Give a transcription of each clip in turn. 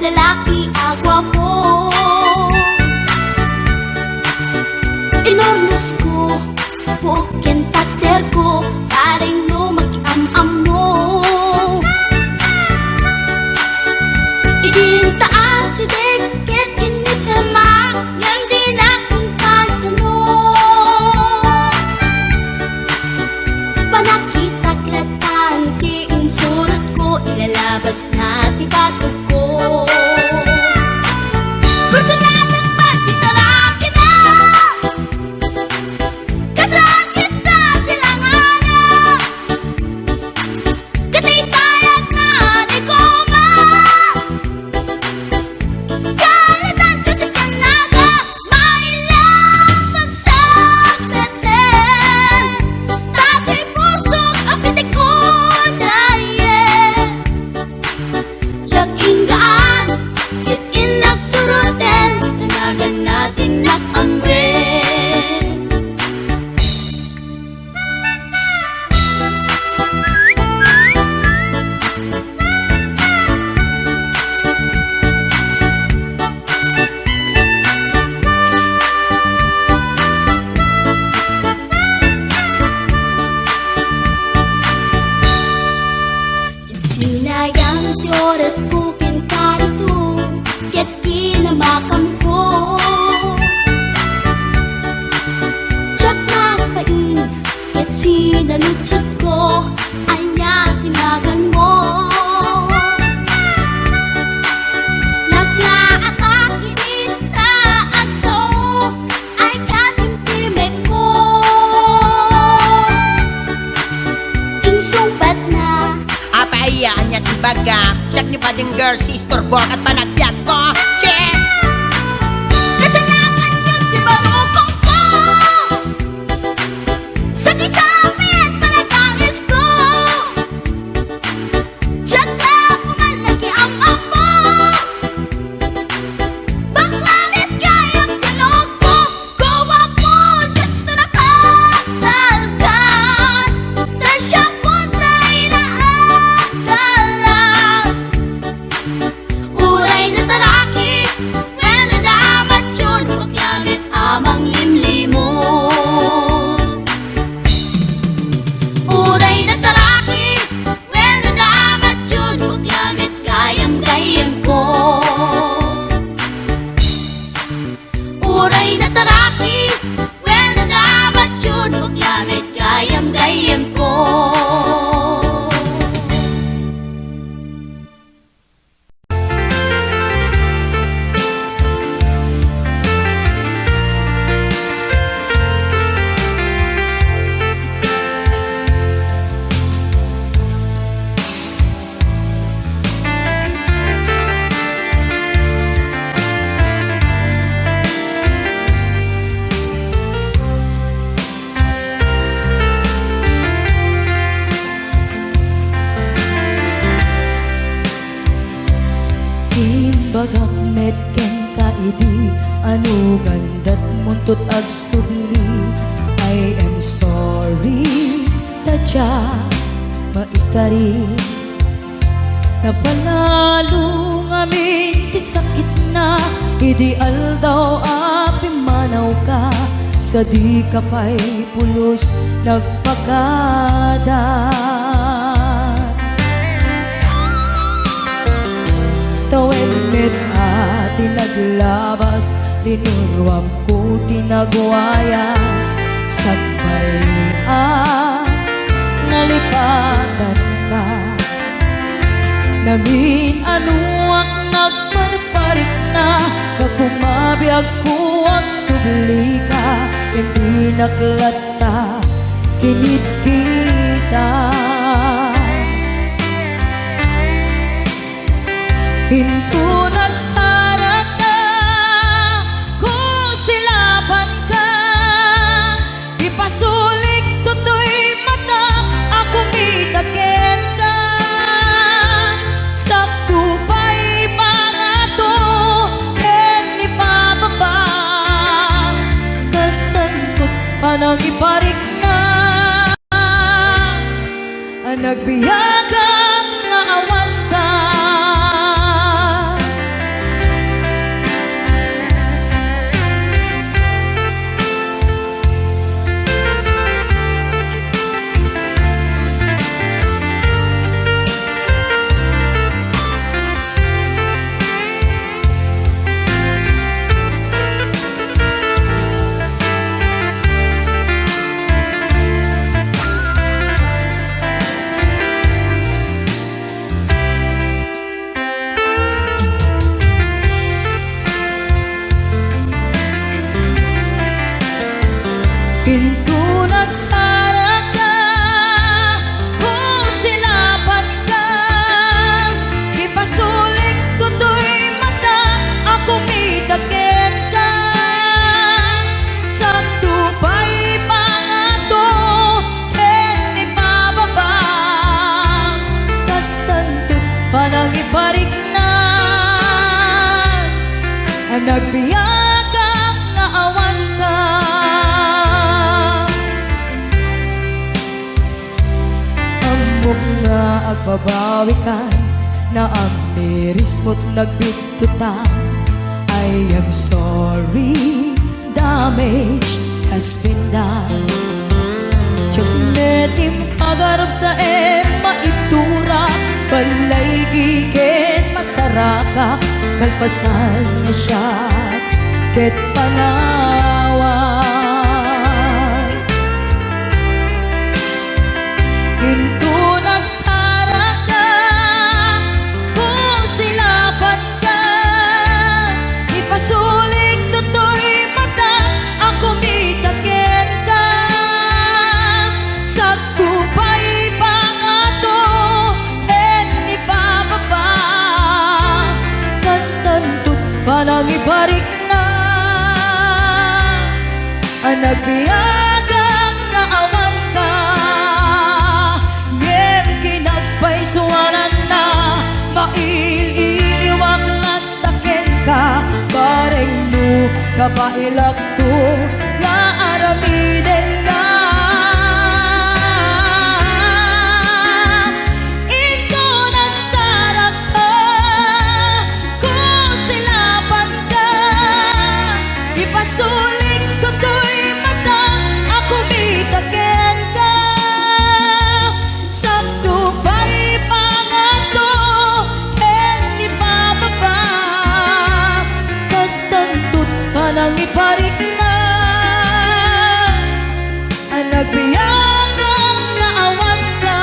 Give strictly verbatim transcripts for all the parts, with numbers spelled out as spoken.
lalaki a guapo. Inurnosko, buok ken pader ko, bareng no makiam-ammo. Idin ta asideg ket innisemak, ngem dinak inkanto. Panakitak latan ti insurotko, ilalabas na ti batogko. Personadak met ti tarakina, kasakit na ti langana. Ket ipayag na ni Goma. Jaratan ket ikannaga, maila pagsapeten. Dagiti pusok a pitikon, aye. Diak inggaan, ket innak suroten, tanagan na ti innak ammen. Sinayang ti orasko ken karito, ket kinamakamko. Diak nagpain, ket sinaludsodko, ania ti naganmo? Nagngaatak idi ta agsao, ay katimtimekko. Insungbatna. Apay aya, ania ti ibagam? Siak ni Bading Girl, si istorbok at panagbiagko. Che! Kasanakan ket ti barukongko. Sakit sa amin, panagdangisdo. Diak la pumal nakiam-ammo. Bakla met gayam ti lugko, guapo, diak to napasalkan. Ta siak kontra inaagalan. Uray nataraki, wenno namatyon, bakla met a manglimlimo. Uray nataraki, wenno namatyon, bakla met gayam-gayyemko. Uray nataraki, wenno namatyon, bakla met gayam-gayyemko. Imbagak met kenka idi, ano gandat muntot agsubli. I am sorry, ta diak maikari. Napanalo ngamin ti sakitna idi aldaw a pimmanawka, sadika pay pulos nagpakada. Tawen met a ti naglabas, tinuruam ko ti nagwayas, sakbay a nalipatanka. Namin-anoak nagparparikna, gapu mabiagko agsublika, ken dinak latta kinitkita. Inton agsarakka, kusilapanka, ipasulik toy mata a kumita kenka. Sakto pay pangato ken ipababa, kas tanto panangiparikna. A nagbiagak nga awanka. Saraka, kusilapanka, ipasulik toy mata a kumita kenka. Sakto pay pangato ken ipababa, kastanto panangiparikna. Nagbiagak nga awanka. Ammok nga agbabawikan, naamirismo't nagbittotan. I am sorry, damage has been done. Diak met impagarup sa em maitura, balaygi ken masaraka, kalpasan nga siak ket panawan. Inton agsaraka, kusilapanka, ipasulik toy mata a kumita kenka. Sakto pay pangato ken ipababa, kastanto panangiparikna. Nagbiagak nga awanka, ngem kinagpaysuananna, mail-iliwak latta kenka, bareng no kabaelakto nga aramidenka. Inton agsaraka, kusilapanka, ipasulik toy mata a kumita kenka. Sakto pay pangato ken ipababa, kastanto't panangiparikna. Nagbiagak nga awanka.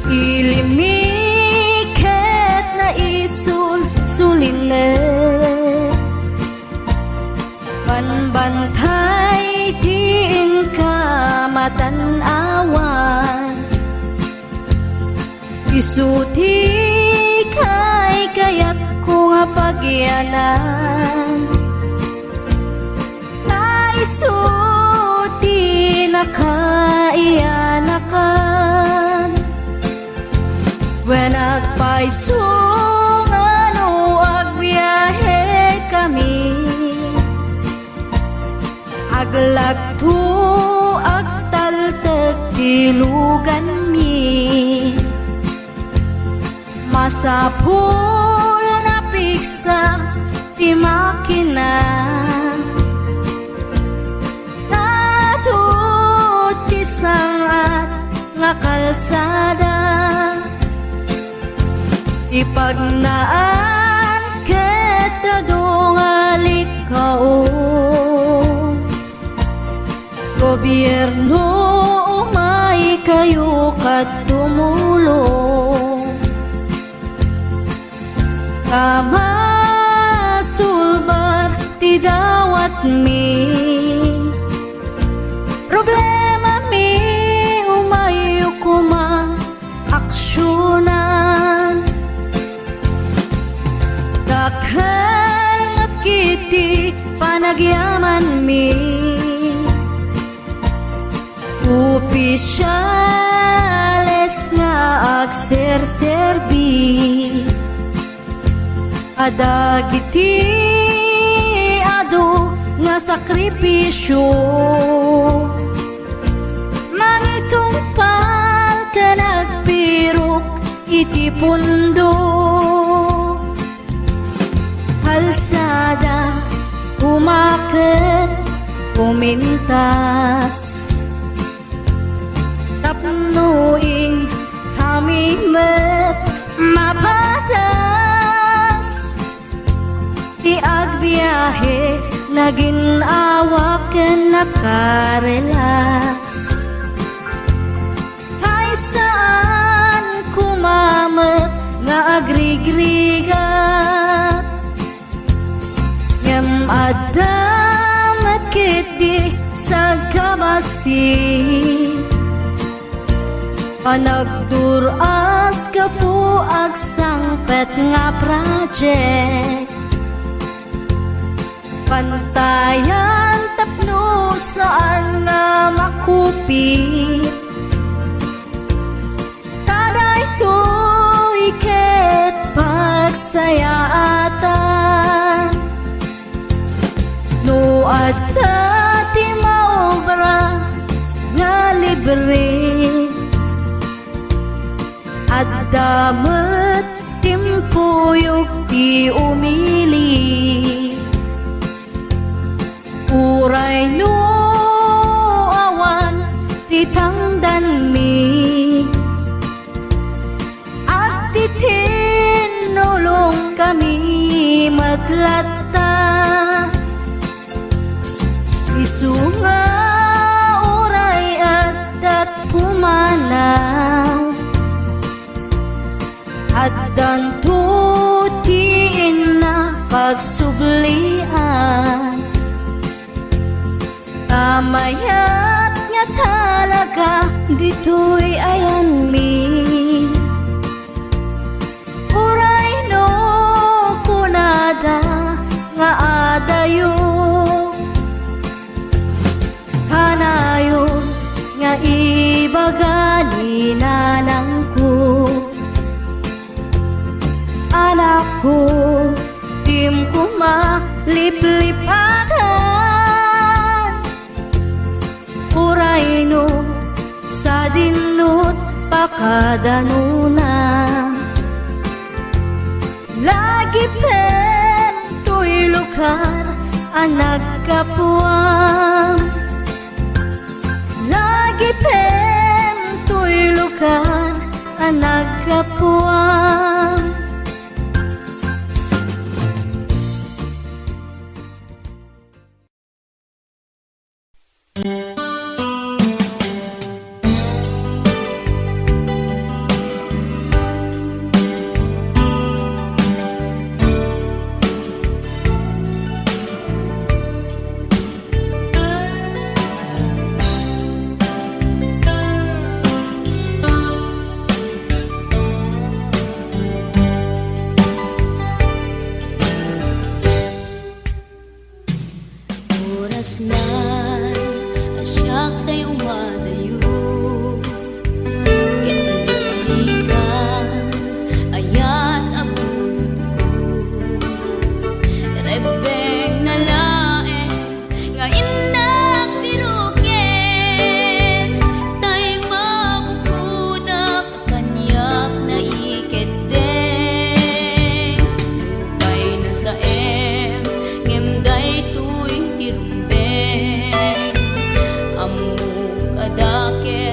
Ilimmi ket naisul-sulinek. Banbantay ti inka matan-awan. Isu ti kaykayatko nga pagyanan. Ta isu ti nakaiyanakan. Wen agpayso nga no agbiahekami, aglagto, agtaltek ti luganmi. Masapul nga pigsa ti makina. Adu ti sangat nga kalsada. Ipagnaan ket adu nga likao. Gobierno, umaykayo ket tumulong. Ta masulbar ti dawatmi. Problemami, umayyo koma aksionan. Dakkel met ketdi panagyamanmi. Opisiales nga agserserbi. Adda dagiti adu nga sakripisio. Mangitungpal ken agpirok iti pundo. pumintas. Tapno inkami met mapadas. Ti agbiahe, nagin-awa ken nakarelax. Hay saan koma met nga agrigrigat. Ngem adda met ketdi sagkabasi. Panagdur-as gapu agsangpet nga project. Pantayan tapno saan nga makupit. Ta daytoy ket pagsayaatan. No adda ti maobra nga libre, adda met timpuyog ti umili. Uray no awan ti tangdanmi, agtitinnulongkami met latta. Isu nga uray adda't pumanaw, addanto ti inna pagsublian. Ta mayat nga talaga ditoy ayanmi. Uray no kunada nga adayo, kanayon nga ibaga ni nanangko. Anakko, dim koma liplipatan. Uray no sadinno't pakadanona. Lagipen toy lugar a naggapuam. Lagipen toy lugar a naggapuam. Oras na a siak tay umadayo, ket nagrigat ayat a bunotko. Rebbeng na laeng nga innak biroken, tay mabukodak kaniak naikeddeng. Nupay nasaem, ngem daytoy ti rumbeng. Ammok a dakel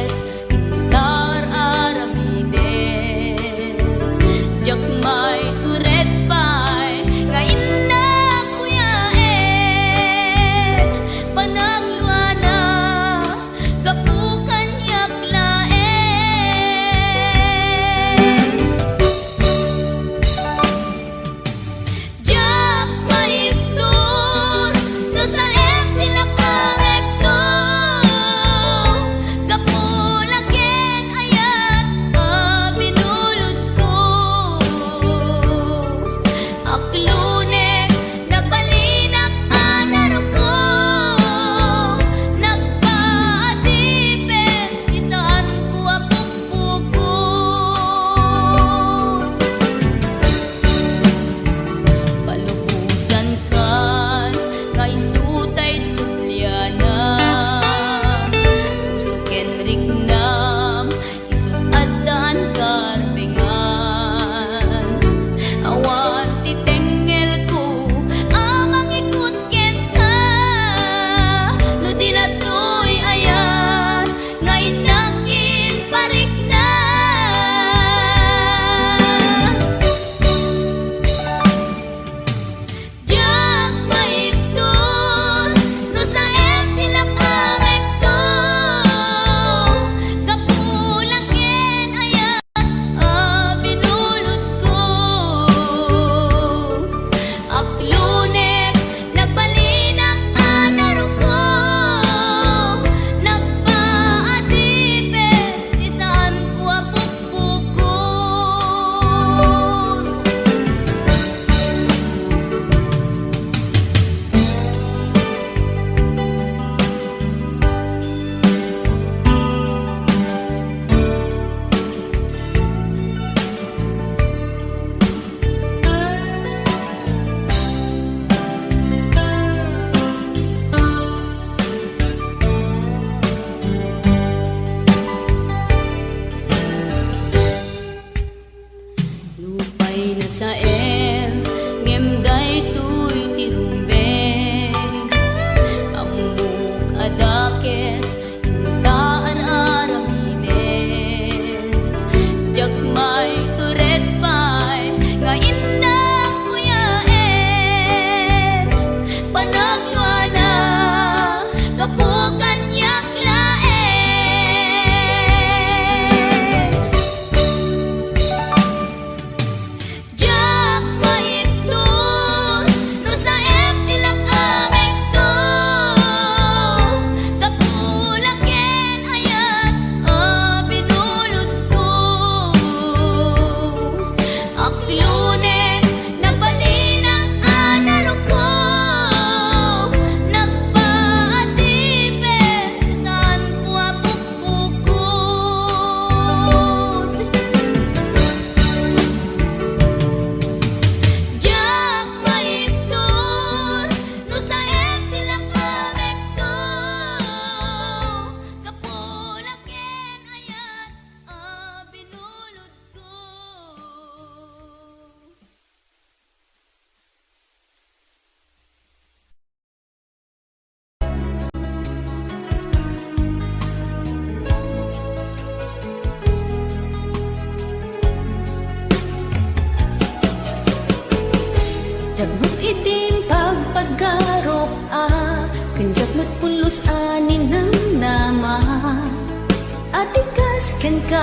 kenka,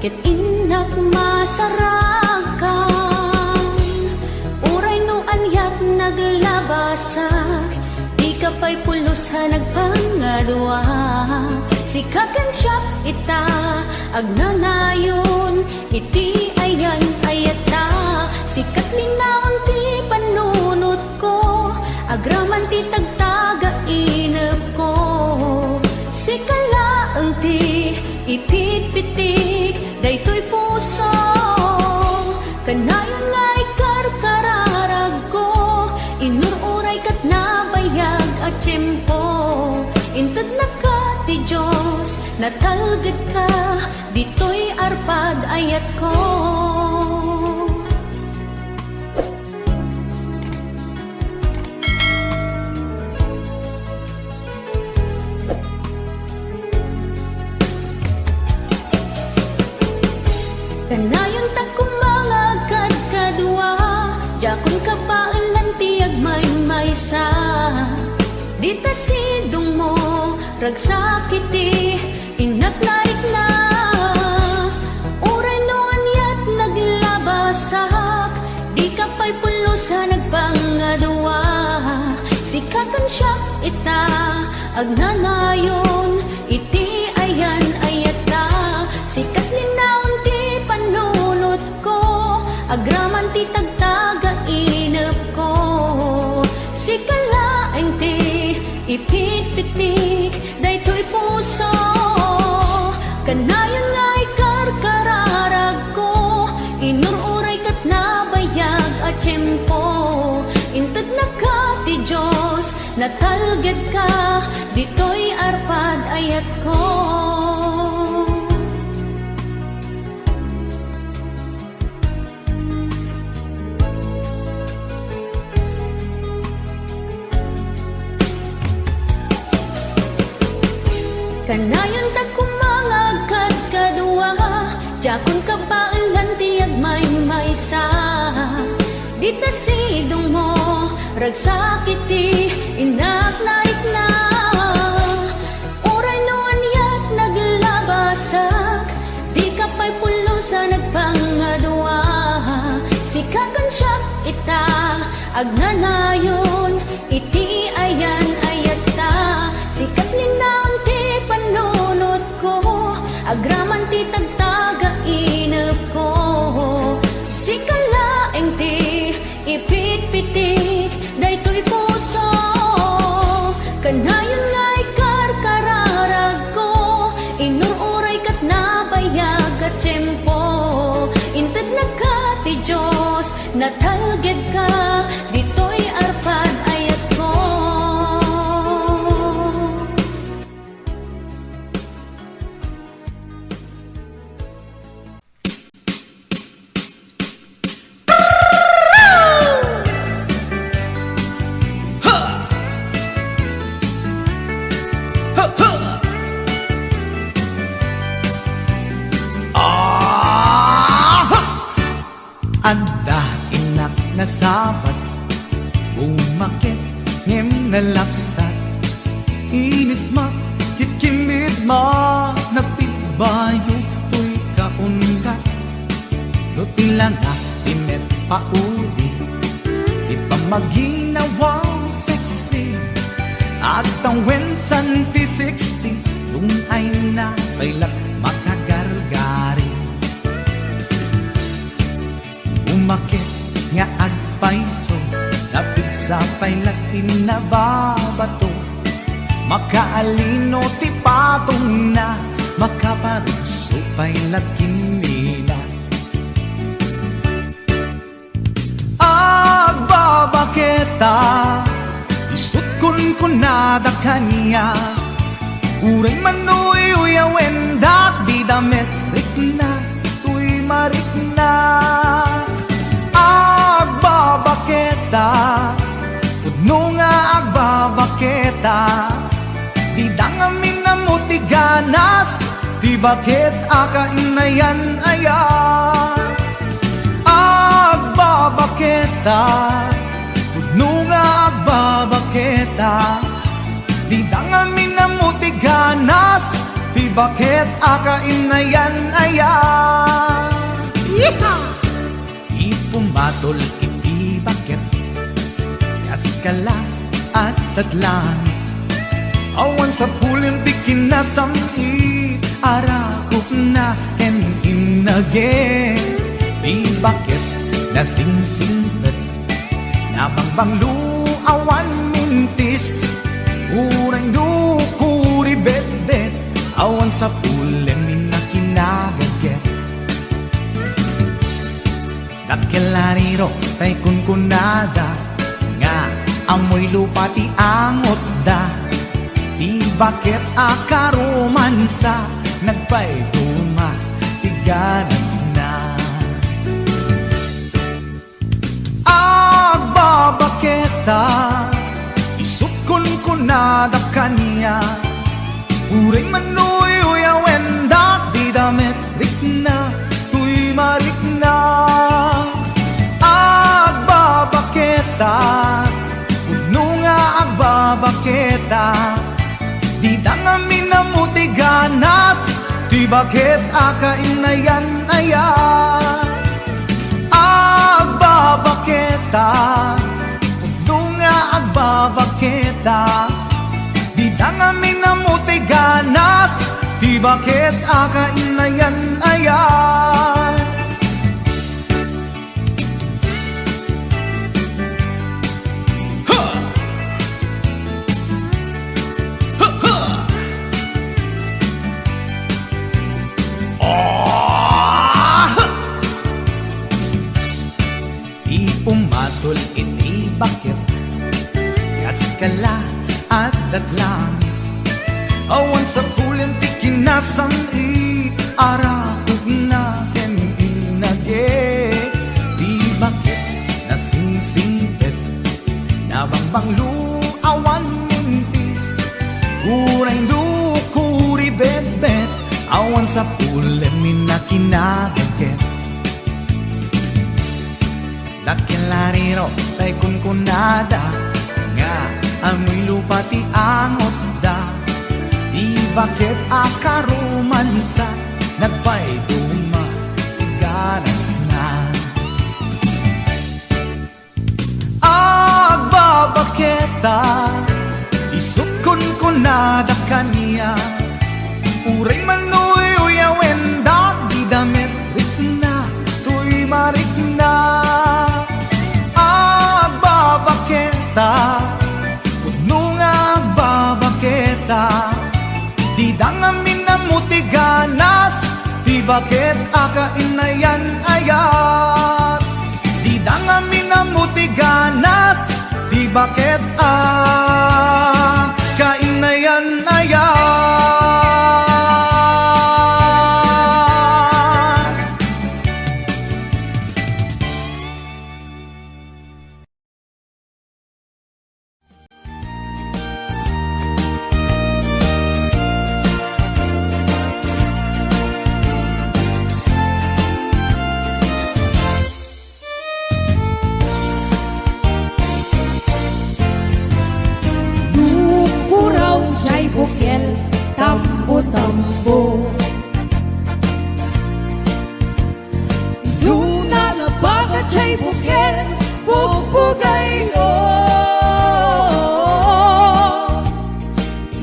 ket innak masarakan. Uray no aniat naglabasak, dika pay pulos a nagpangadua. Sika ken siak ita, agnanayon iti ayan-ayatta. Sika ket linaon ti pannunot ko, agraman ti tagtagainepko. Sika laeng ti ipitpitik daytoy puso. Kanayon nga ikarkararagko, inur-uray ket nabayag a tiempo. Intednaka ti Dios, natalgedka, ditoy arpad ayatko. Kanayon ta kumanga kadkadua, diakon kabaelan ti agmaymaysa. Dita sidongmo, ragsak iti innak narikna. Uray no aniat naglabasak, dika pay pulos a nagpangadua. Sika ken siak ita, agnanayon iti ayan-ayatta. Sika ket linaon ti pannunotko, agraman ti tagtagainepko. Sika laeng ti ipitpitik daytoy puso. Kanayon nga ikarkararagko, inur-uray ket nabayag a tiempo. Intednaka ti Dios, natalgedka, ditoy arpad ayatko. Kanayon ta kumanga kadkadua, diakon kabaelan ti agmaymaysa. Dita sidongmo, ragsak iti innak narikna. Uray no aniat naglabasak, dika pay pulos a nagpangadua. Sika ken siak ita, agnanayon iti ayan-ayatta. Sika ket linaon ti pannunotko, agraman ti tagtagainepko. Sika laeng ti ipitpitik daytoy puso. Kanayon nga ikarkararagko, inur-uray ket nabayag a tiempo. Intednaka ti Dios, natalgedka, ditoy arpad ayatko. Adda innak nasabat, bumaket ngem nalapsat. Inismak ket kinbidma, nagtibbayo toy kaundat. No ti langak ti met pauli, ti pammaginawa sexy, agtawen santi sixty, dun-ayna pay la't makagargari. Umaket nga agpayso, napigsa pay la't ti nababato. Makaalino ti patongna, makaparugso pay la't kimmina. Agbabaketa, isut' kunkunada kaniak. Uray man no uyuyawendak, dida met rikna, toy marikna. Agbabaketa, pudno nga agbabaketa, dida ngamin ammo ti ganas, ti baket a kainayan-ayan. Agbabaketa, pudno nga agbabaketa, dida ngamin ammo ti ganas, ti Baket a kainayan-ayan. Yeehaw! Ti pumatol iti baket, kaskala, adda langit. Awan sapulem ti kinasam-it, arakupna ken innage. Ti baket, nasingsingpet, nabangbanglo, awan mintis. Uray no kuribetbet, awan sapulem inna kinagaget. Dakkel a riro tay kunkunada nga amoy lupa ti angotda. Ti baket a karomansa, nagpaiduma ti ganasna. Agbabaketa, isut' kunkunada kaniak. Uray man no uyawendak, dida met rikna toy marikna. Agbabaketa, pudno nga agbabaketa, dida ngamin ammo ti ganas, ti baket a kainayan-ayan. Agbabaketa, pudno nga agbabaketa, dida ngamin ammo ti ganas, ti baket a kainayan-ayan. Ha! Ha, ha! Ah! Ti pumatol iti baket, kaskala, adda langit. Awan sapulem ti kinasam-it, arakupna ken innage. Ti baket, nasingsingpet, nabangbanglo, awan mintis. Uray no kuribetbet, awan sapulem inna kinagaget. Dakkel a riro tay kunkunada nga amoy lupa ti angotda. Ti baket a karomansa, nagpaiduma ti ganasna. Agbabaketa, isut' kunkunada kaniak. Uray man no uyawendak, dida met rikna toy marikna. Agbabaketa, pudno nga agbabaketa, dida ngamin ammo ti ganas, ti baket a kainayan-ayan. Dida ngamin ammo ti ganas, ti baket a kainayan-ayan. Nukuraw jay bukel, tambo-tambo. Nuna labaga jay bukel, bugbugayyo.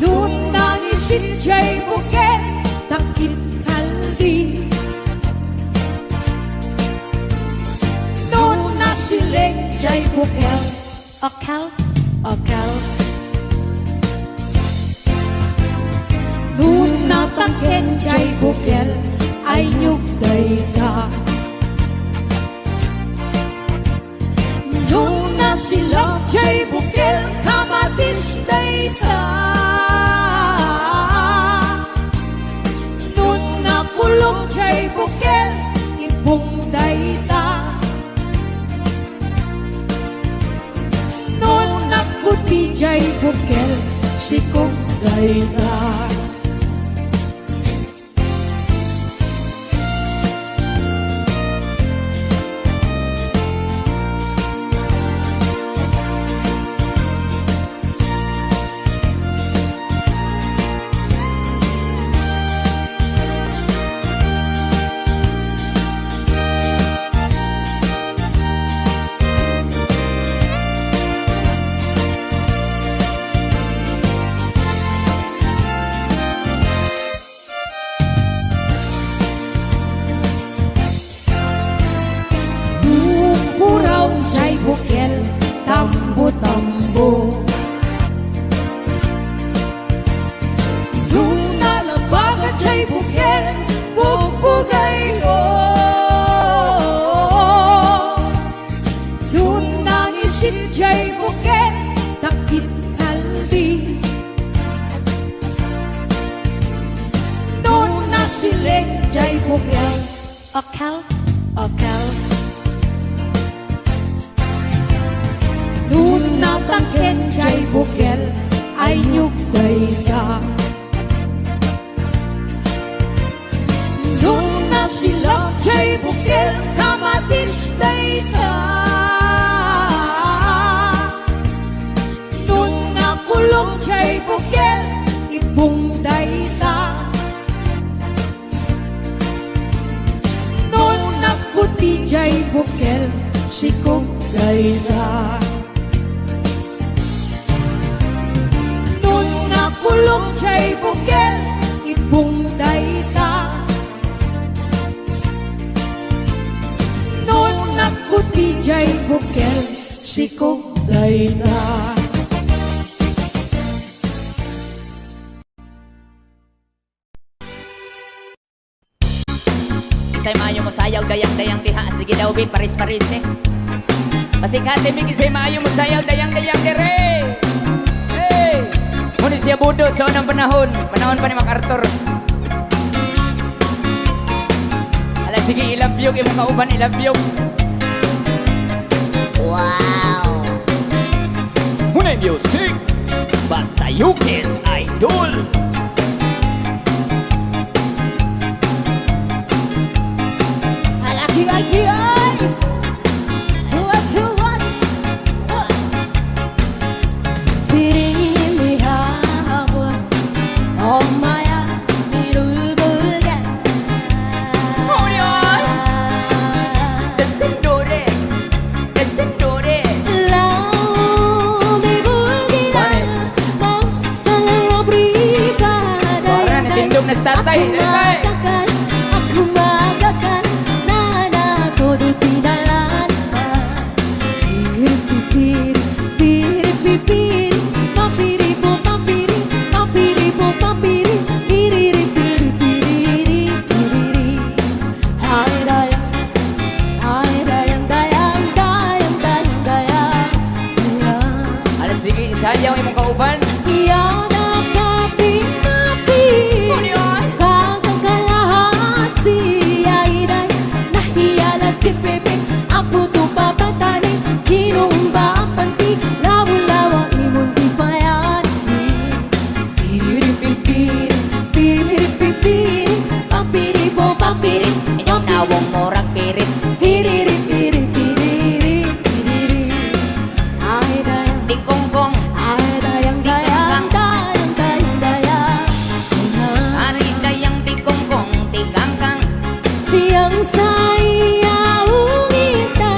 Nuna nangisit jay bukel, takit kaldi. Nuna sileng jay bukel, okel, okel. Nuna tangken jay bukel, aynyog dayta. Nuna silak jay bukel, kamatis dayta. Nuna kulok jay bukel, ibong dayta. Nuna kuti jay bukel, sikog dayta. Jay bukel, okel, okel. No natangken jay bukel, aynyog dayta. No nasilak jay bukel, kamatis dayta. No nakulong jay bukel, ibong dayta. No nagputi jay bukel, sikog dayta. No nakulong jay bukel, ibong dayta. No nagputi jay bukel, sikog dayta. Isay maayo mo sayaw, dayang-dayang diha. Sige daw, bi, paris-paris, eh. Pasikati, bi, isay maayo mo sayaw, dayang-dayang dire. Hey! Muni siya budot sa unang panahon. Panahon pa ni MacArthur. Ala, sige, ilabyog, imong kauban, ilabyog. Wow! Munay music, basta Yukis Idol. Alaki, ay, ay. Two, two, once. Tiring lihawa, oh my, ah, mirulbulgan. Hold on. Descendore. Descendore. Law, mi bulgiran. Pare. Mas, talang abriba. Pare, natindog na si tatay. Ako tatay. Magakal, ako magakal. Nana, todo tinalan. Piri, pipiri, piri, pipiri. Papiri, po, papiri. Papiri, po, papiri. Piriri, piri, piriri, piriri. Ay, dayang, ay, dayang, dayang, dayang, dayang, dayang, dayang. Ala, sige, isayaw imong kauban. Iya na kapi-kapi. Ano yan? Kang kalahasi, ay, dayang, nahiya na si Pepe. Apo to papatani, kinumba ang panti, lawa-lawa imong di payani. Piri, piri, piri, piri, piri, piri, pampiri, po, pampiri, inyong nawong murag pirit. Piriri, piri, piriri, piriri. Ay, dayang. Ti kongkong. Ay, dayang, ti dayang, kangkang. Dayang, dayang, dayang. Ari dayang ti kongkong, ti kangkang. Siyang sayaw ita.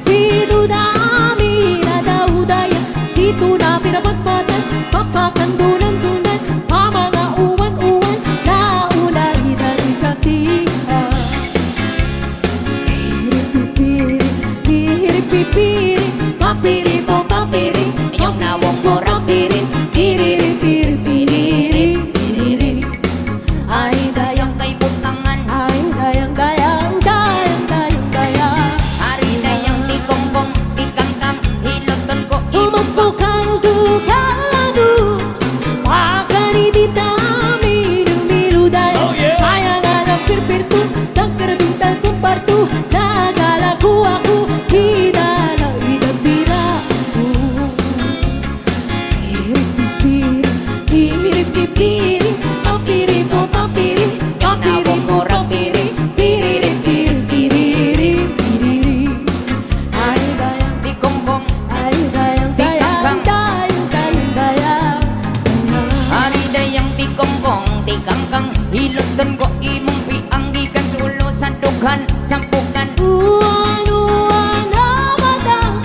Dito dami na daw daya, sito na pinapatpatan, papakandunan-dunan, pamangauwan-uwan, nauna ida ni Kapihan. Piri, pipiri, piri, pipiri, papiri, po, papiri, inyong nawong murag pirit, piriri, piri, piriri, piriri. Ay, dayang kay butangan. Ay, dayang, dayang, dayang, dayang, dayang. Ari dayang ti kongkong, ti kangkang, hiluton ko. Umagpukal dukalado. Pakari di tami dumiluday. Oh, yeah. Kaya nga ng pirpirto, nagkarating tal kumparto. Nagalago ako, di na lang idagdira. Piripipiri, piripipiri, papiri po papiri, papiri po papiri, piriri, piri, piriri, piriri. Ay, dayang, ti kongkong, ay, dayang, ti dayang, kangkang, dayang, dayang, dayang. Ari dayang ti kongkong, ti kangkang, hiluton ko imong piang gikan sa ulo sa dughan, sa pukan. Uwan, uwan, a batang.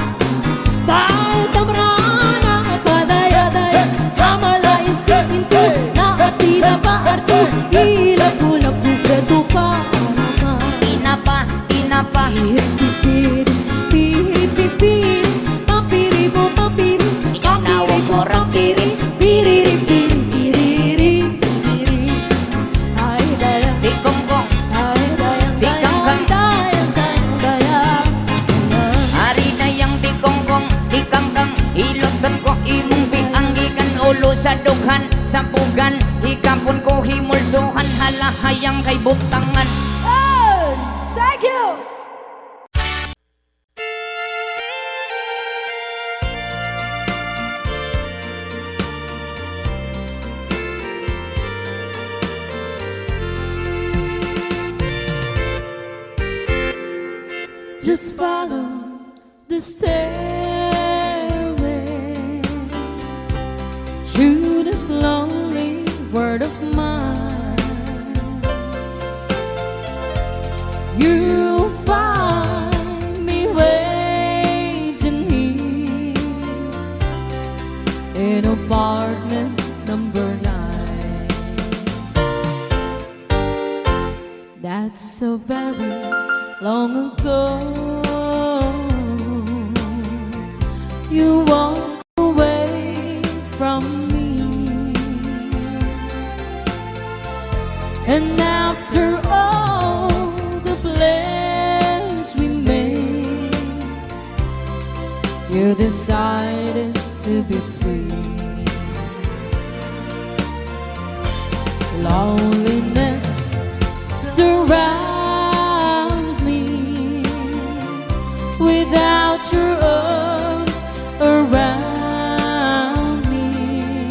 Tal tamrana, padaya-daya, hamala isin pinto, naatira pa arto, ilapu-lapu, preto pa, arama. Tinapa, tinapa. Piri, piri, piri, piri, papiri, bo, papiri, ikaw, papiri, nawag bo, mo, rapiri, piriri, piri, piriri, piriri. Ay, dayang. Ti kongkong. Ay, dayang, ti kangkang, dayang, dayang, dayang. Ari dayang ti kongkong, ti kangkang, hiluton ko imong piang gikan ulo sa dughan, sa pugan, hikapon ko himulsuhan, Alahayang kay butangan. Oh, thank you. Just follow the stairway through this lonely world of mine. You'll find me waiting here in apartment number nine. That's so very long ago. You walk away from me. And after all the plans we made, you decided to be free. Loneliness surrounds me. Without your arms around me,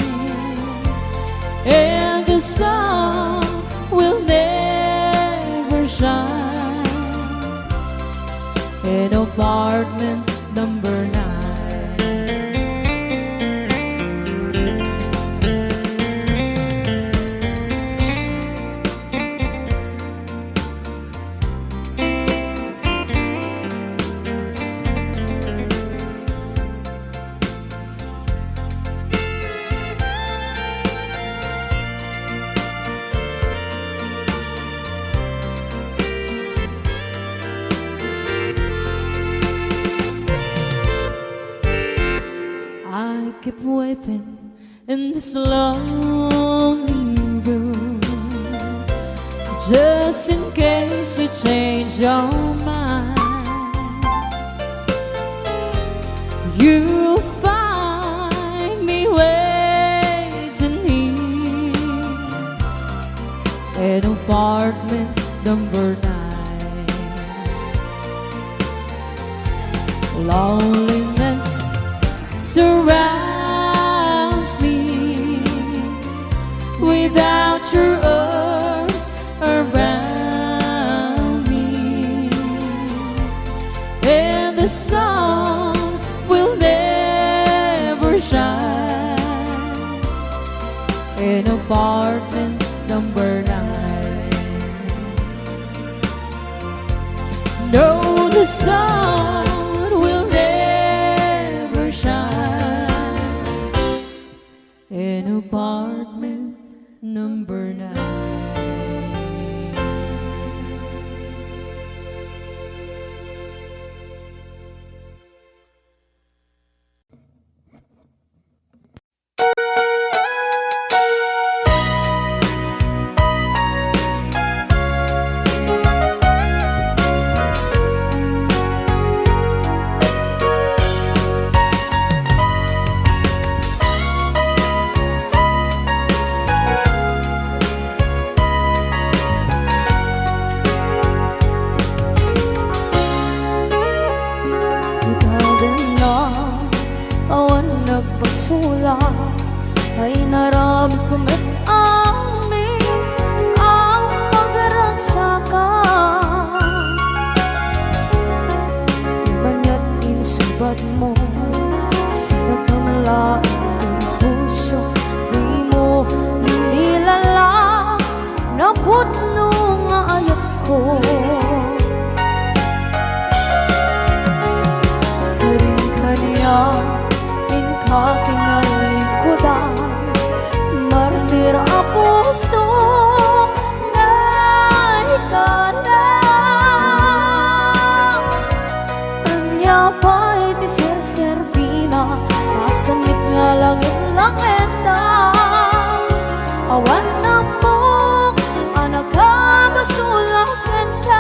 and the sun will never shine in apartment number nine. I keep waiting in this lonely room, just in case you change your mind. You'll find me waiting here in apartment number nine. Loneliness surrounds me. Without your arms around me, and the sun will never shine in apartment number nine. No, the sun will never shine in apartment number nine. Ita den la awan nagpasulak, ay naramidko met amin a pagragsakan. Maniat insungbatmo, sinagamla ti puso, dimo inilala napudno nga ayatko. Karin kaniak inka kinalingkodan, martir a puso, naikana. Ania pay ti serserbina, masamit nga langit-langitna. Awan ammok a nakabasolak kenka.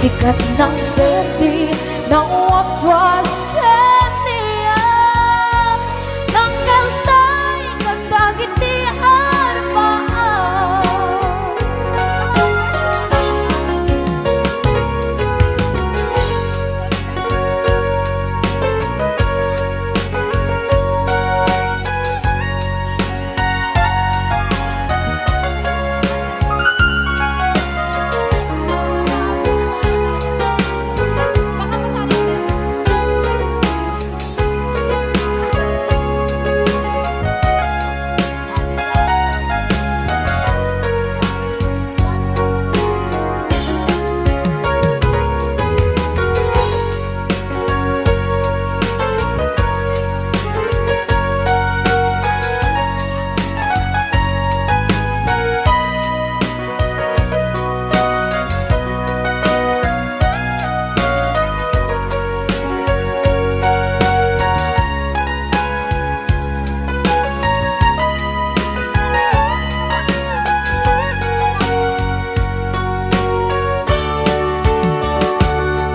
Ket nang perdi, nang waswas ken niya, nang kaltay ket dagiti arpaam.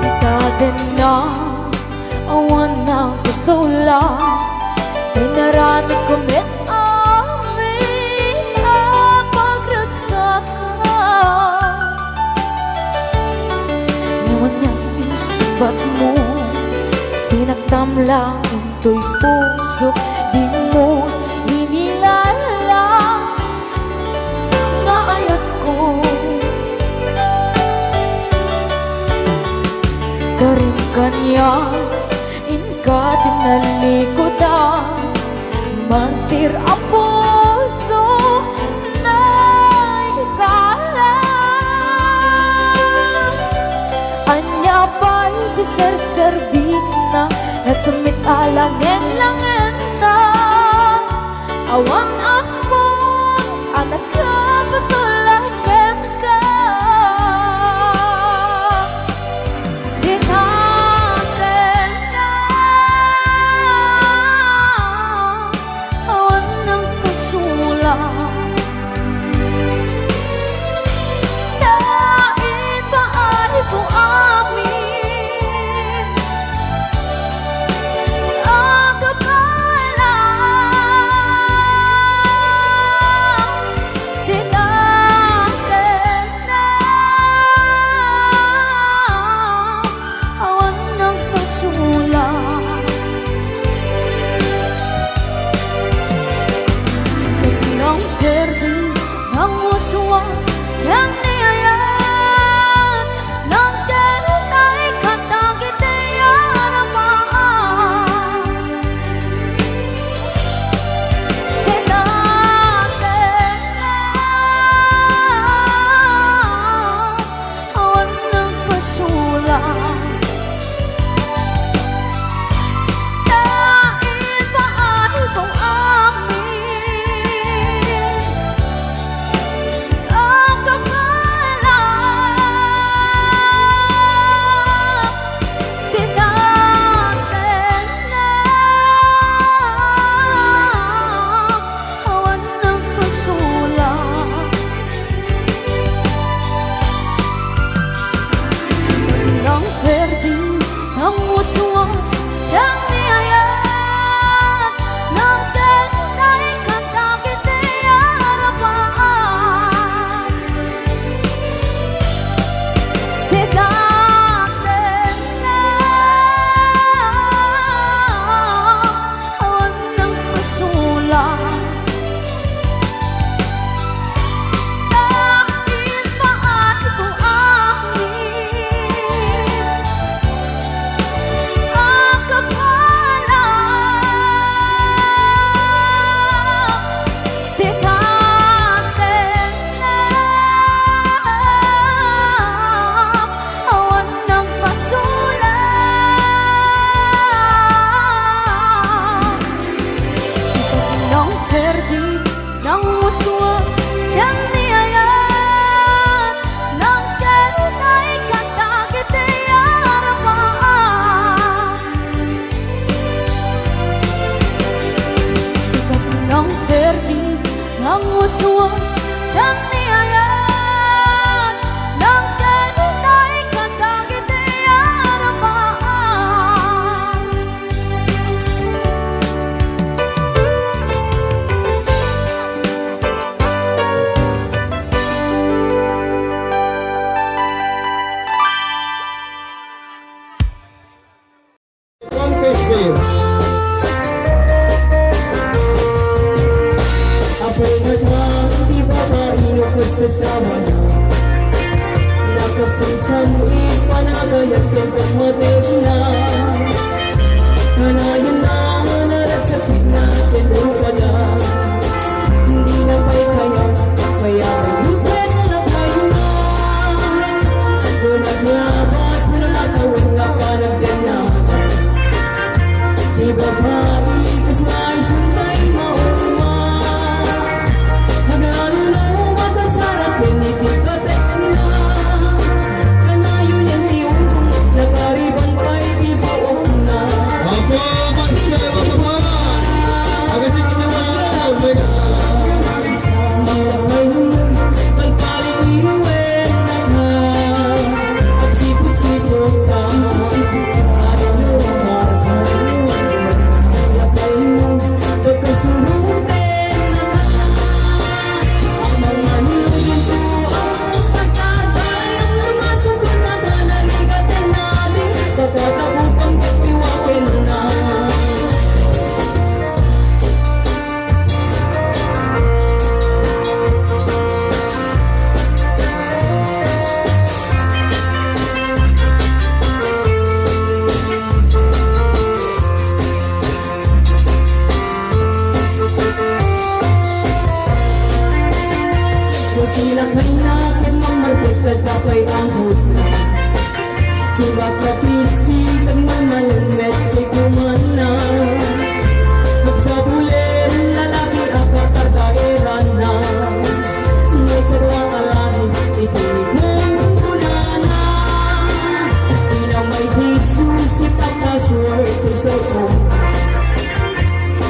Itatenna, awan nagkasula, inaramidko met amin a pagragsakan. Ngem ania insungbatmo, sinaktam lang intoy pusok, dimo inilala nga ayatko. Karin kaniak, inka tinalikudan, martir a puso, naikala. Ania pay ti serserbina, nasemmit a langen-langenna. Awan ammon a nagkapasula kenka. Itatenna, awan nagkasula. Naipaayko amin a kabaelan. Itatenna, awan nagkasula. Sika lang perdi, nang waswas, nang niayan, nang daytay kadagiti arpaam. Itatenna, awan nagpasula. Naipaayko amin a kabaelan. Itatenna, awan nagpasula. Sika lang Apay nga ti babai no kasasawana, nakasansan iti panagayat ken pammateyna. Kanayon na naragsak na ken rupada. Dina pay kayat, kaya lupen na kayo na. Dunag nga bas, nalatawen nga panagdena. Ti babai, kas nga isun tay mauma. Aglalo no makasarat ken iti katextna. Kanayon ti udong, nakariban pay ti baonna. Apo, magsasalamat ka. Agasing kita, mga Kung lakay na ken mammarket, kadda pay ang hutna. Ti makapiski, tagmalmalen met ti kumana. Magsabulen, lalaki a kakardaeranna. May kadua a lahi, iti mungkunana. Inang may Jesus, ipagpasword, ti cellphone.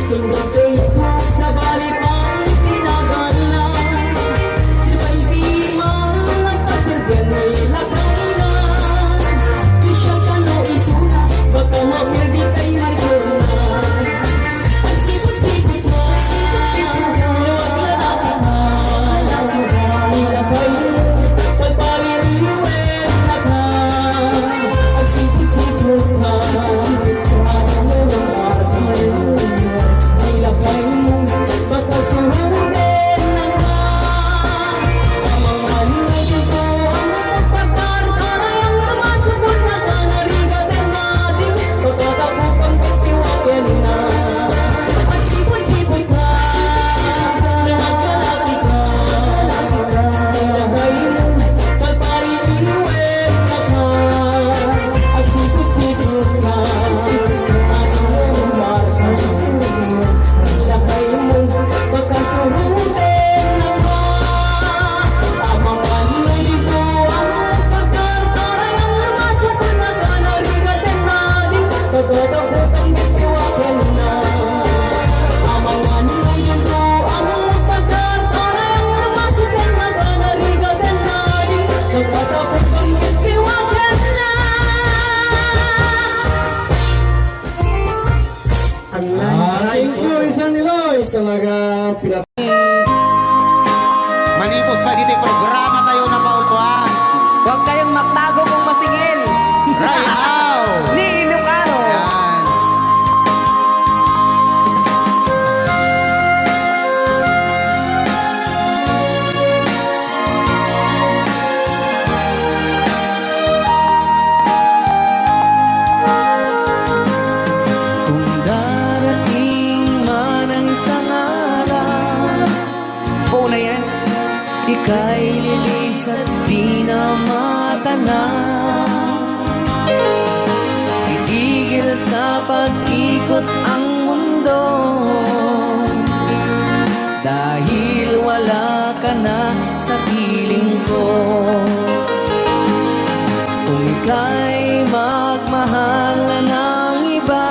Tunggal Facebook, sabali pay ti naganna. Di ba iti mga nagpaserbian, may lakay na. Sosyal kano isuna, baka mapirdi tay marikirna. Agsiput-siput na, luwag lalaki na. Ilabay, pagpaliliwen na ka. Agsiput-siput na, ano mo nang Ang Ay, thank you, Isang Niloy. Talagang pinat- Manipod pa dito'y programa tayo na mauluan. Huwag kayong magtago kung masingil. Right now. Ni Ilocano. Yan. Kung darating man ang isang araw, oo na yan, ika'y lilisat, di na matanaw. Titigil sa pag-ikot ang mundo. Dahil wala ka na sa piling ko. Kung ika'y magmahal na ng iba,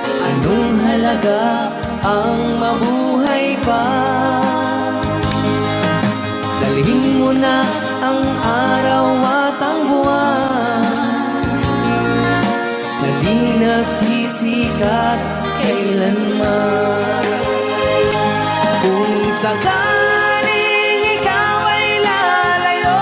anong halaga ang mabuhay pa? Dalhin mo na ang araw at ang buwan na di na sisikat kailanman. Kung sakaling ikaw ay lalayo,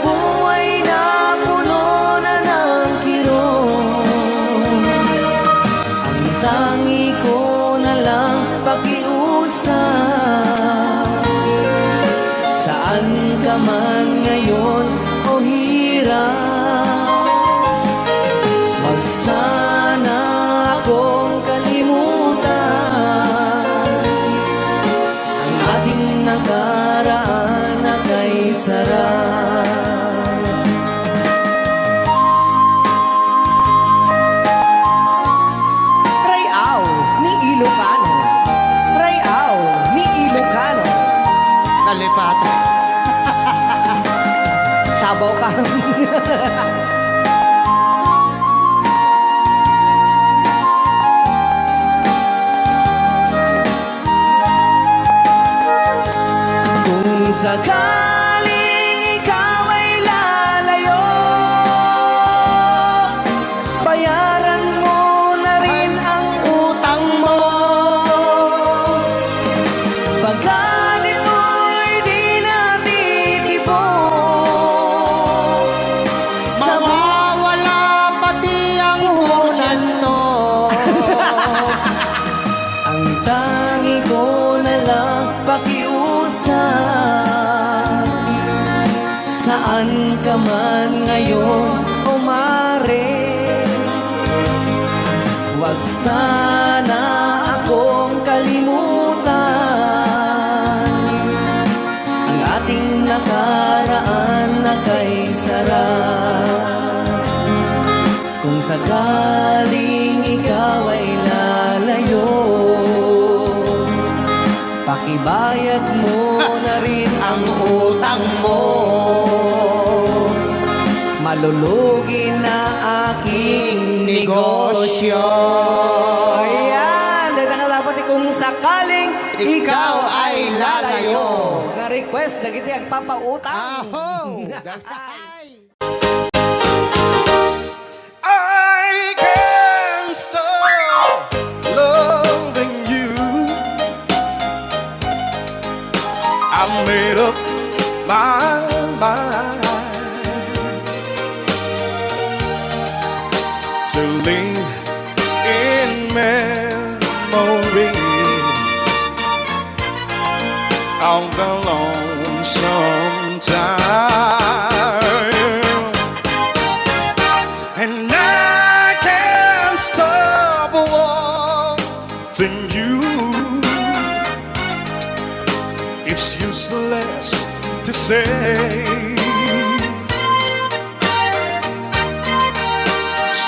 Buhay na puno na ng kirot. Ang tangi ko na lang pakiusap. Saan ka man ngayon o hirap, wag sana akong kalimutan. Ang ating nakaraan na kay sarap. Rayaw ni Ilocano. Rayaw ni Ilocano. Nalipatan. Sabaw ka. Kung sakaling ikaw ay lalayo, bayaran mo na rin ang utang mo. Pagka nito'y di na titibo, mawawala pati ang porsyento. Ang tangi ko na lang pakiusap, saan ka man ngayon o mare, wag sana akong kalimutan. Ang ating nakaraan na kay sarap. Kung sakaling ikaw ay lalayo, pakibayad mo na rin ang utang mo. Malulugi na aking negosyo. Ayan, dagdagan dapat kung sakaling ikaw ay lalayo. Na-request dagiti agpapautang. Aho! I can't stop loving you. I made up my mind to live in memory of the lonesome time. And I can't stop wanting you. It's useless to say.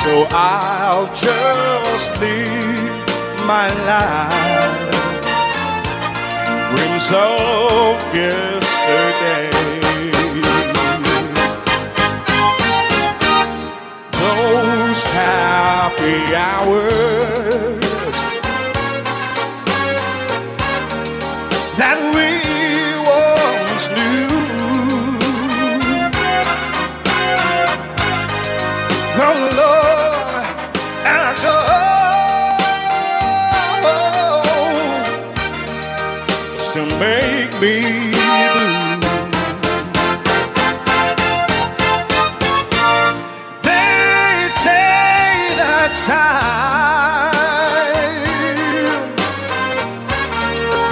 So I'll just live my life, dreams of yesterday. Those happy hours that we once knew. How long ago to make me blue. They say that time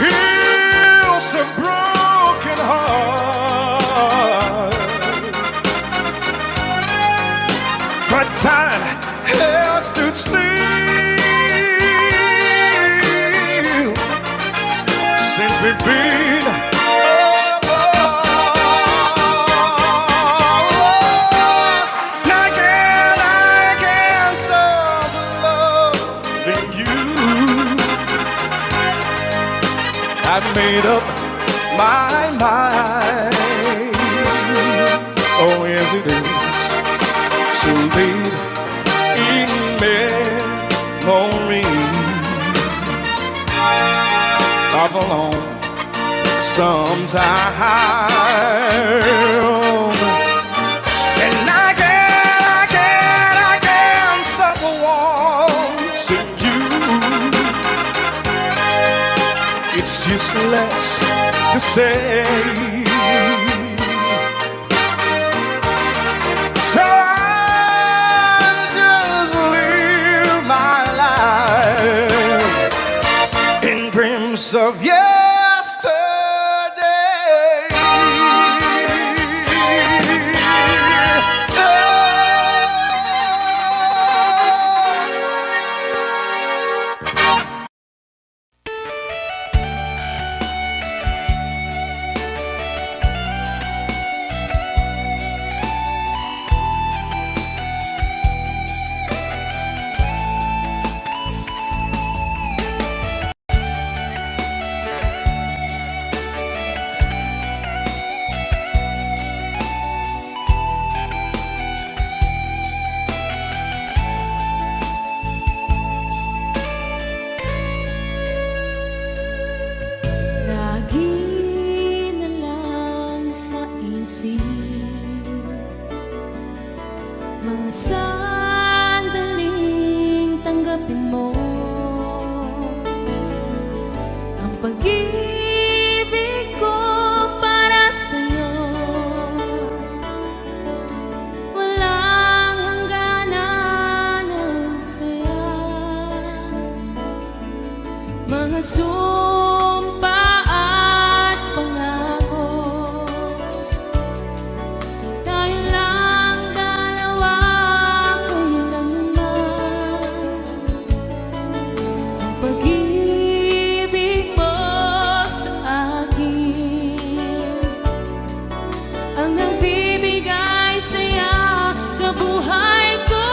heals a broken heart, but time has stood still since we've been apart. I can't, I can't stop loving you. I've made up my mind. Oh, yes, it is. To live in memories of a long sometime. And I can't, I can't, I can't stop wanting you. It's useless to say. Mga sandaling tanggapin mo ang pag-ibig ko para sa'yo. Walang hangganan ang saya. Mga sumpa at pangako, tayo lang dalawa kailanman. Ang pag-ibig mo sa akin ang nagbibigay saya sa buhay ko.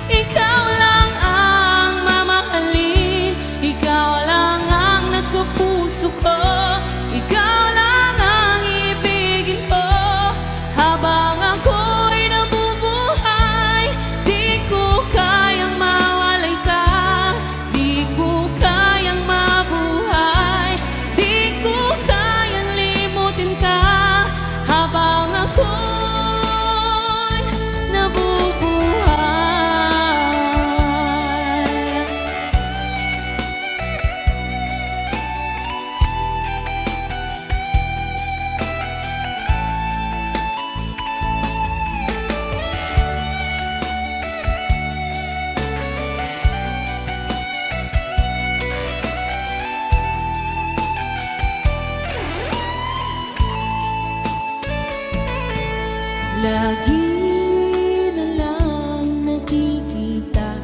Ikaw lang ang mamahalin, ikaw lang ang nasa puso ko, ikaw lang ang ibigin ko. Habang ako'y nabubuhay, di ko kayang mawalay ka, di ko kayang mabuhay, di ko kayang limutin ka habang ako'y nabubuhay. Lagi na lang nakikita,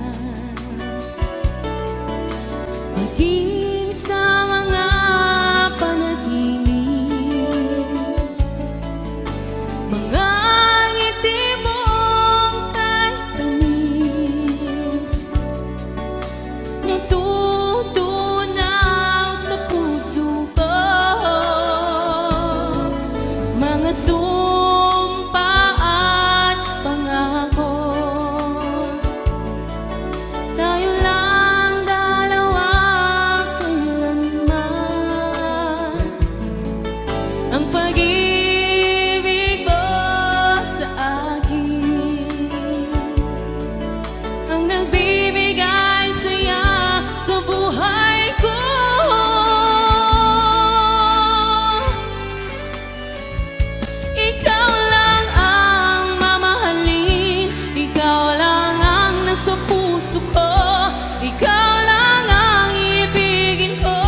maging sa mga panaginip, mga ngiti mong kahit tamis, natutunaw sa puso ko. Mga sumpa at pangako, tayo lang dalawa kailanman. Ang pag-ibig mo sa akin ang nagbibigay saya sa buhay ko. Ikaw lang ang mamahalin, ikaw lang ang nasa puso ko, ikaw lang ang ibigin ko.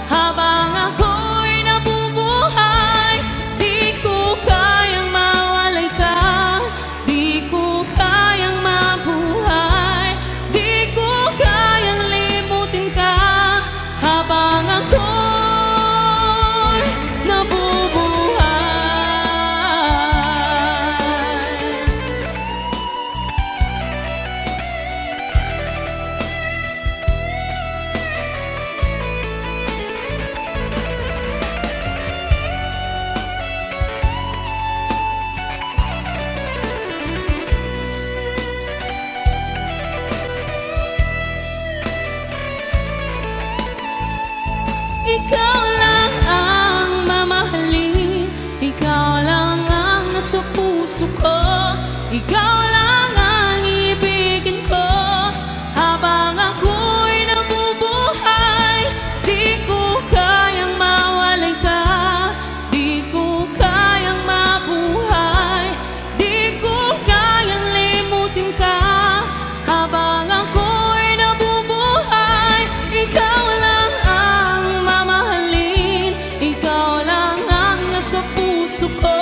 Habang ako'y nabubuhay, di ko kayang mawalay ka, di ko kayang mabuhay, di ko kayang limutin ka habang ako'y nabubuhay. Ikaw lang ang mamahalin, ikaw lang ang nasa puso ko, ikaw lang ang ibigin ko. Habang ako'y nabubuhay, di ko kayang mawalay ka, di ko kayang mabuhay, di ko kayang limutin ka. Habang ako'y nabubuhay, ikaw lang ang mamahalin, ikaw lang ang nasa puso ko,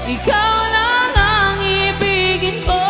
ikaw lang ang ibigin ko.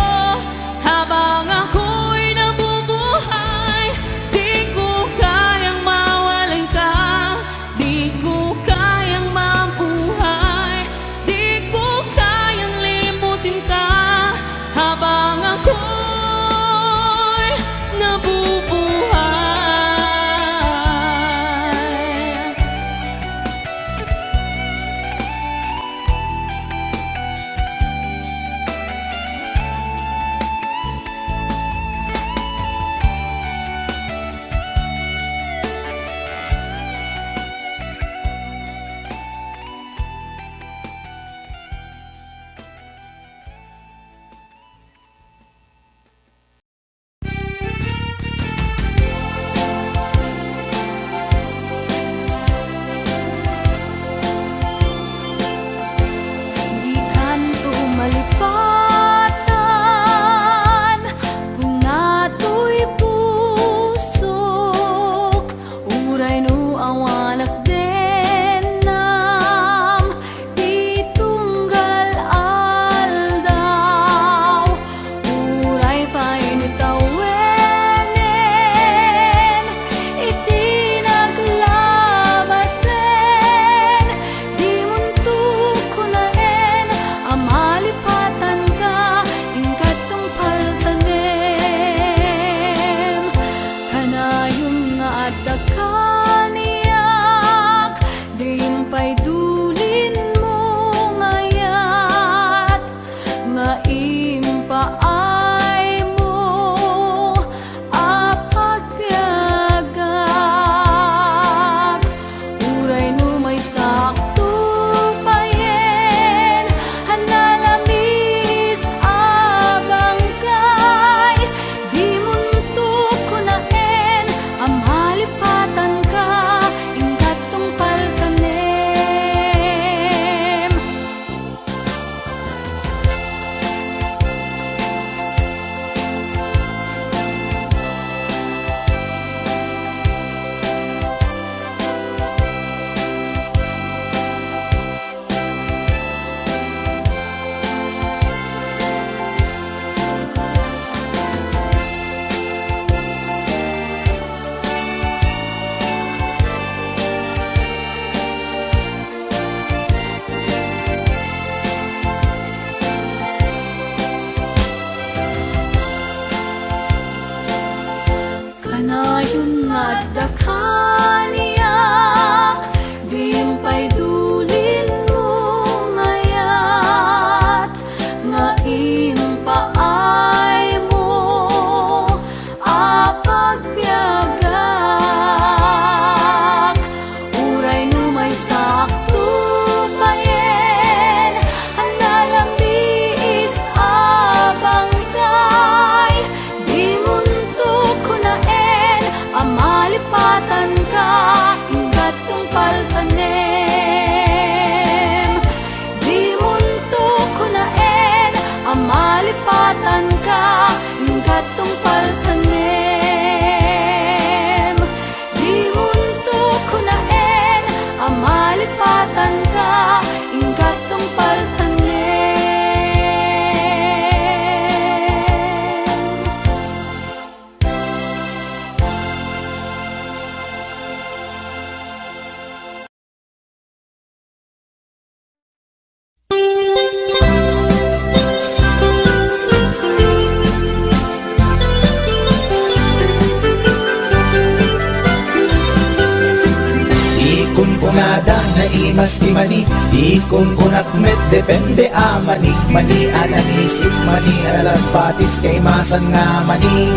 Masti mani, ti kunkunak met depende a mani, mani a nangisip, mani a nalagpatis, kaimasan nga mani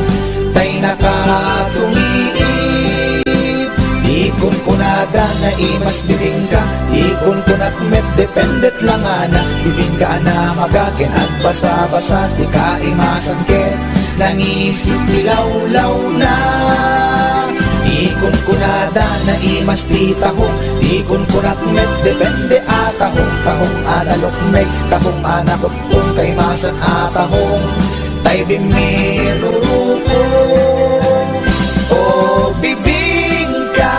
tay nakatungiip. Ti kunkunada naimas bibingka, ti kunkunak met depende langana, bibingka a namaga ken agbasa-basa ti kaimasan ket nangisip ti lawlawna. Ti kunkunada naimas ti tahong, ti kunkunak met depende a tahong, tahong a nalukmeg, tahong a nakutpong, kaimasan a tahong tay bimmirurupong. O bibingka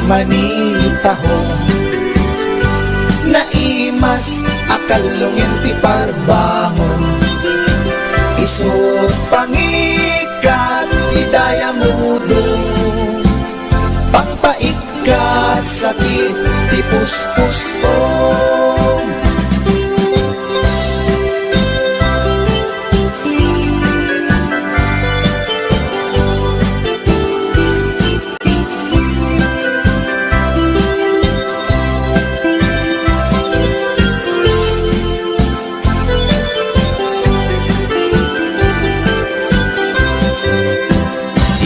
mani tahong, naimas a kallungen ti parbangon. Isut' pangikat ti dayamudong, pangpaikkat sakit ti puspusom.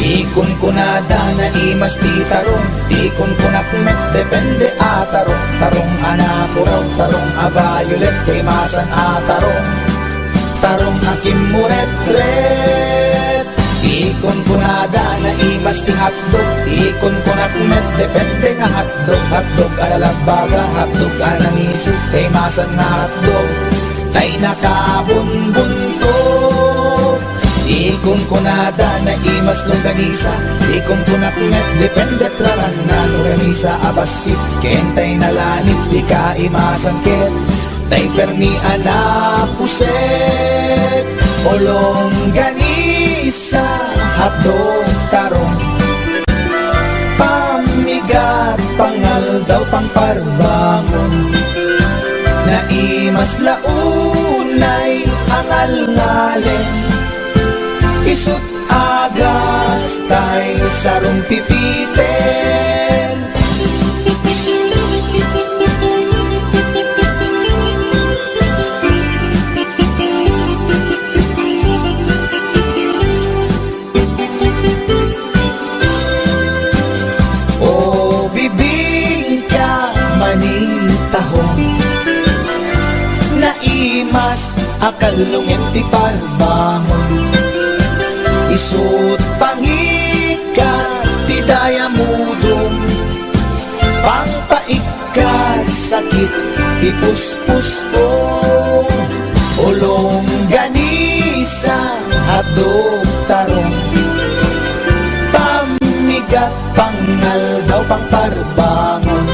Ti kunkunada naimas ti tarong, ti kunkunak met depende a tarong, tarong a napuraw, tarong a violet, kaimasan a tarong, tarong a kimmuretret. Ti kunkunada naimas ti hotdog, ti kunkunak met depende nga hotdog, hotdog a nalagbaga, hotdog a nangisip, kaimasan nga hotdog tay nakabunbuntot. Ti kunkunada naimas longganisa, ti kunkunak met depende ti aramidna, longganisa a bassit ken tay nalanit ti kaimasan ket tay permi a napuset. O longganisa, hotdog, tarong, pammigat, pangaldaw, pangparbangon. Naimas la unay a ngalngalen, isut' agas tay sarumpipiten. O bibingka mani tahong, naimas a kallungen ti parbangon. Isut' pangikat ti dayamudong, pangpaik ket sakit ti puspusom. O longganisa, hotdog, tarong, pammigat, pangaldaw, pangparbangon.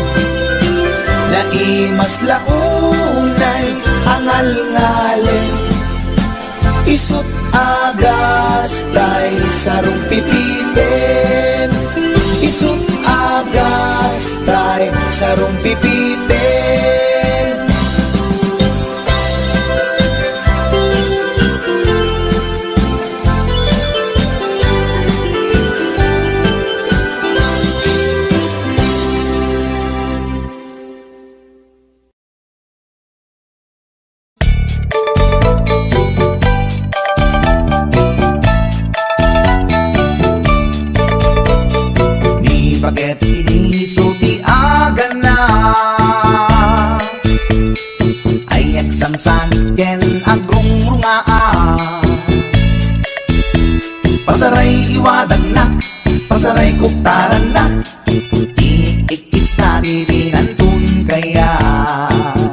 Naimas la unay a ngalngalen, isut' agas tay sarumpipiten. Isut' agas tay sarumpipiten. Ni paket idi isu ti agana, ay agsangsangi ken agrungrungaa. Pasaray iwadaknak, pasaray kuptarannak, ti ikkis na ti binanton kayat.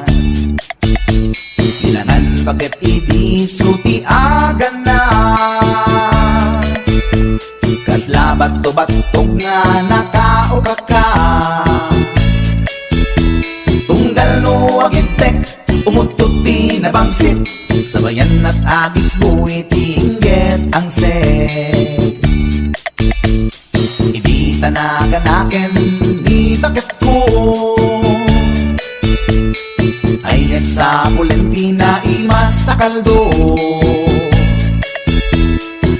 Kailangan paket idi isu ti agana. Kasla batto-battog nga nakaukaka. Tunggal no agibtek, umuttot ti nabangsit. Sabayan at agisbo iti inggit angset. Idi ta naganaken ni baketko, ay agsapulen ti naimas a kaldo.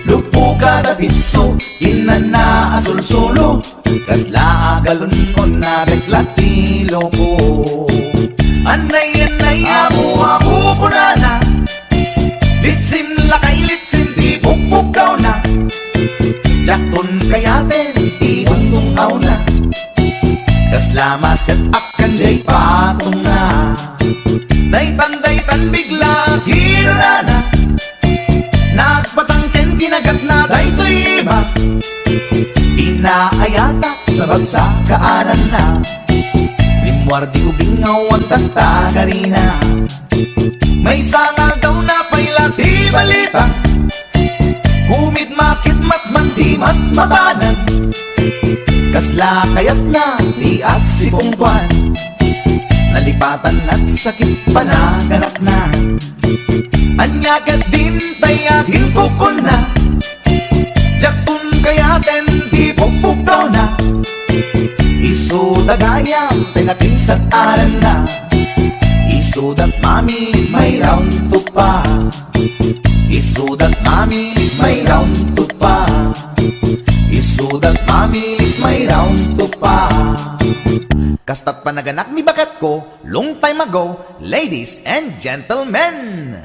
Luppo kada pitso, innanna a sulsulo, kasla a galon-on na beklat ti loko. Annay, annay, apu, apu, kunana. Litsim lakay, litsim ti pukpukkawna. Diakton kayaten ti ungtungawna. Kasla maset-ak kan jay patongna. Daytan, daytan, bigla kinunana. Nagpatang ken kinagatna daytoy ima. Pinaayata sa bagsa kaananna. Rimmuar di ubing nga awan tagtagarina. Maysa nga aldaw napay la ti balita. Kumidmakidmat man ti matmatanan. Kasla kayatna ti agsipungtoan. Nalipatan at sakit panaganakna. Ania ket din tay akin kukunna. Diakton kayaten ti pukpukkawna. Isu da gayam tay nakinsat-aranna. Isu dat mami may round two pa. Isu dat mami may round two pa. Isu dat mami may round two pa. Kastat panaganak ni baketko, long time ago, ladies and gentlemen.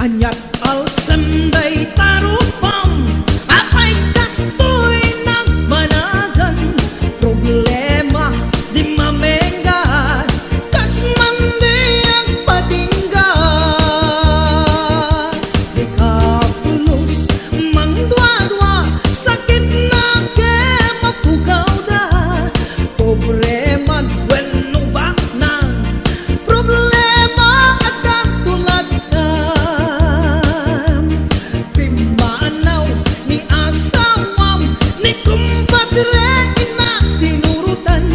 Aniat alsem dayta rupam, apay kastoy nagbanagan, problema di mamengga, kas man di agpatingga. Di ka pulos, mangduadua, sakit na ket mapugawda. Pobre man wenno baknang, problema adda tulad kam. Pimmanaw ni asawam, ni kumpadre, inna sinurotan,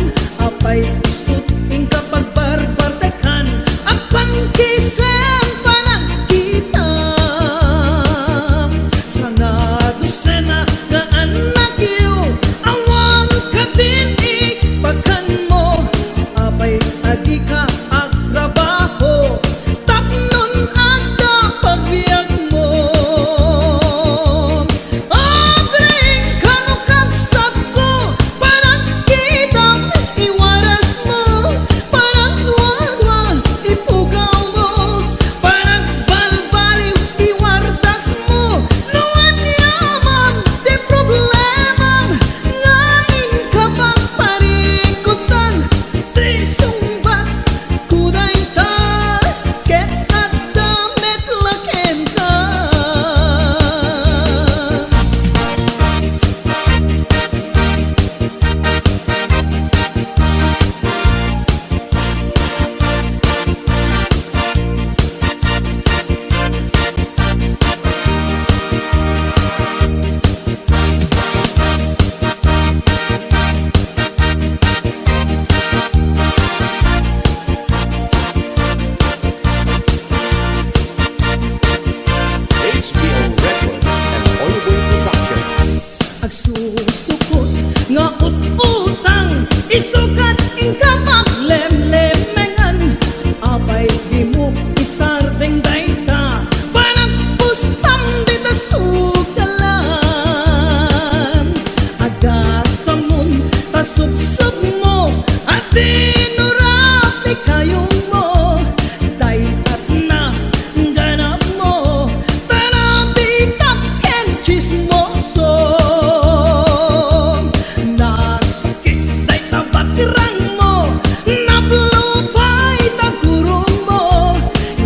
apay isut' inka pagbarbardekan, agpangkisen panagkitam. Sanga dosena nga annakyo, awan kadin ipakanmo, apay adika agtrabaho, tapnon adda pagbiagmo. Agring kano kabsatko, panagkitam iwarasmo, panagduadua ipugawmo, panagbalbaliw iwardasmo, no aniaman ti problemam nga inka pagparikutan, ti sungbat ko dayta ket adda met la kenka. H B O Records and Oliver Productions. Agsusupot nga ut-utang, isukat inka paglemlemengan. Apay dimo isardeng dayta, panagpustam dita sukalan. Agasamon ta supsupmo, a dinurap ti kayongmo, daytatna ganapmo, ta nabitak ken tsismoso. Naskit dayta bakrangmo, naplo pay ta gurongmo,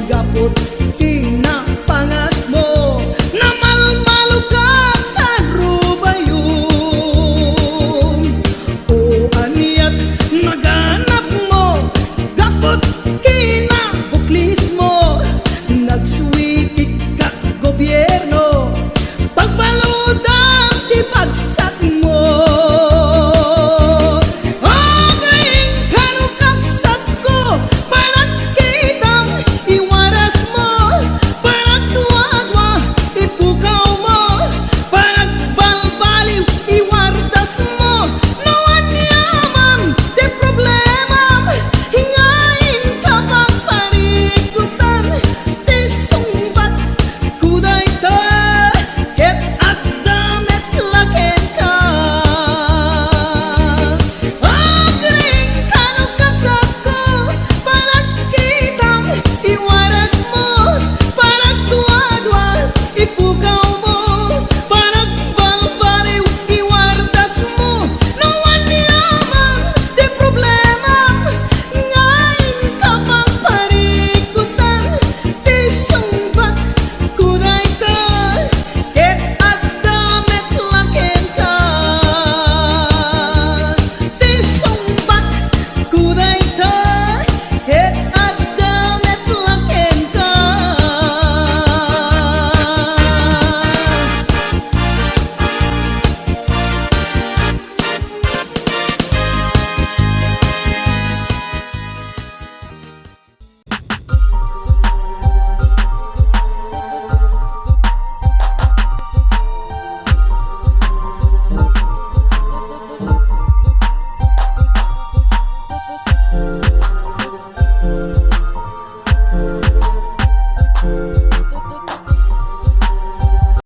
gapu ti napangasmo, namalmalo ka karubayom. O aniat naganapmo, gapu ti